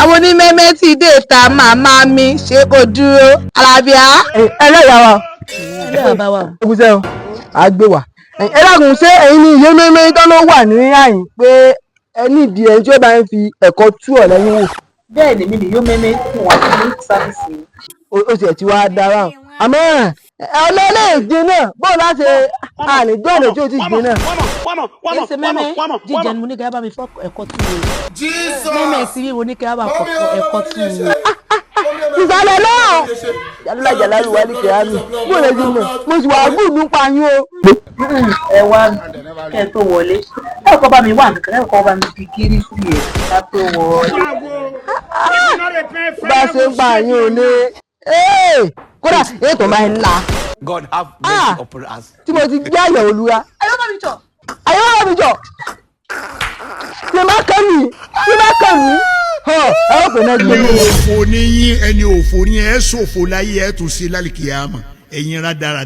Àwọn onímẹ́mẹ́ ti dé ta. Màmá mi, ṣé kò dúró, Alábíà. Ẹlẹ́yà wa. Ẹlẹ́yà bá wà o. Ẹkúṣẹ́ o, á gbé wà. Ẹ dákun, ṣé ẹ̀yin ni ìyé mẹ́mẹ́ tán ló wà ní àyìn pé ẹ nídìí ẹni tí ó bá ń fi ẹ̀kọ́ tú ọ̀ lẹ́yìn wò? Bẹ́ẹ̀ ni, mi ni yóò mẹ́mẹ́ fún wa ní service. Ó sì ẹ̀ ti wá dára o, àmọ́ ọlọ́lẹ̀ náà bó láti àníjọ́ ọ̀nà tí ó ti gbé náà. Kìí ṣe mẹ́mẹ́ jíjẹ ni mo ní kí ẹ bá mi fọ́ ẹ̀kọ́ tú o. Mẹ́mẹ́ sí bí mo ní kí ẹ bá fọ́ ẹ̀kọ́ tú o. Ìsàlẹ̀ náà jàlúlà jàlálù wálé kìámi, bó lè ti mọ̀ mo sì wà gùn nípa yín o. Ẹ wá, kẹ́ ẹ tó wọlé, ẹ kọ́ bá mi wá nǹkan, ẹ kọ́ bá mi fi gírí sí ẹ̀ ká tó wọlé. Bá a ṣe ń pa yín ò ní kódà ètò máa ń la. God have Ah. mercy upon us. Tí mo ti gbé àyẹ̀wò lura. Ayọ́ bá mi jọ. Àyẹ̀wò bá mi jọ tí má kàn mí, tí má kàn mí, ẹ ó pè náà gbé Ẹni mi. òfò ní yín, ẹni òfò ní ẹ ṣòfò láyé, ẹ tún ṣe lálìkìyàmà, ẹ̀yin rádaràda.